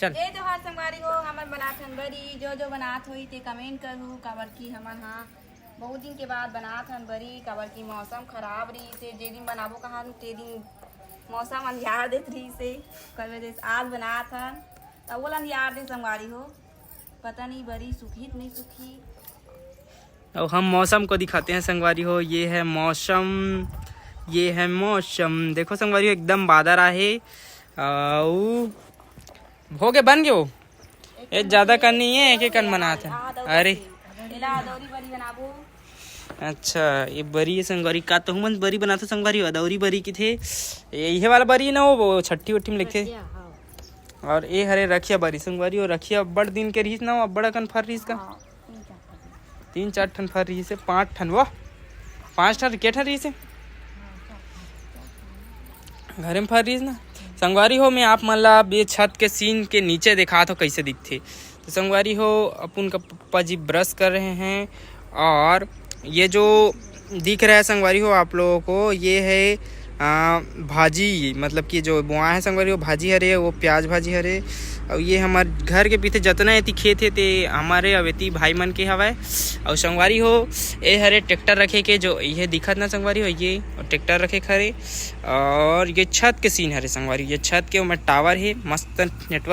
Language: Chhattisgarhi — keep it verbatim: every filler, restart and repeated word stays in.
ए त्योहार संगवारी हो, हमन बनात हन बरी। जो जो बनात होई ते कमेंट करू, काबर कि हमन हा बहुत दिन के बाद बनात हन बरी, काबर कि मौसम खराब रहिस हे। जे दिन बनाबो कहन ते दिन मौसम अंधियार देत रहिस हे, ओकर वजह से आज बनात हन। त ओला अंधियार दे संगवारी हो, पता नहीं बरी सुखी त नहीं सुखी। अब हम मौसम को दिखाते हैं संगवारी हो। ये है मौसम, ये है मौसम। देखो संगवारी हो, एकदम बादर आहे। अउ हो गे, बन गे हो। ए, ज्यादा कन नहीं है, एक एक कन बनात हन। अरे। एला अदौरी बरी बनाबो। अच्छा, ये बरी है संगवारी। का तो हमन बरी बनाथो संगवारी हो, अदौरी बरी किथे। ये, ये वाला बरी ना, वो, वो छट्ठी वट्ठी में लिखथे। रखिया, हाँ। और ये हरे रखिया बरी संगवारी हो। रखिया बड़ दिन के रहिस ना, वो बड़ अकन फर रहिस का। हाँ, तीन चार ठन। तीन चार ठन फर रहिस हे, पाँच ठन, वाह, पाँच ठन के ठन रहिस हे, घरे में फर रहिस ना। संगवारी हो, मैं आप मन ला अब ये छत के सीन के नीचे दिखात हो, कैसे दिखथे। तो संगवारी हो, अपन का पप्पा जी ब्रश कर रहे हैं और ये जो दिख रहा है संगवारी हो आप लोगों को, ये है आ, भाजी, मतलब कि जो बोआ है संगवारी हो, भाजी हरे, वो प्याज भाजी हरे। और ये हमार घर के पीछे जतना एती खेत हे ते हमारे, अब एती भाई मन के हवय। और संगवारी हो, ए हरे ट्रैक्टर रखे के, जो ये दिखत ना संगवारी हो, ये ट्रैक्टर रखे के हरे। और ये छत के सीन हरे संगवारी, ये छत के ओमा टावर हे, मस्त नेटवर्क।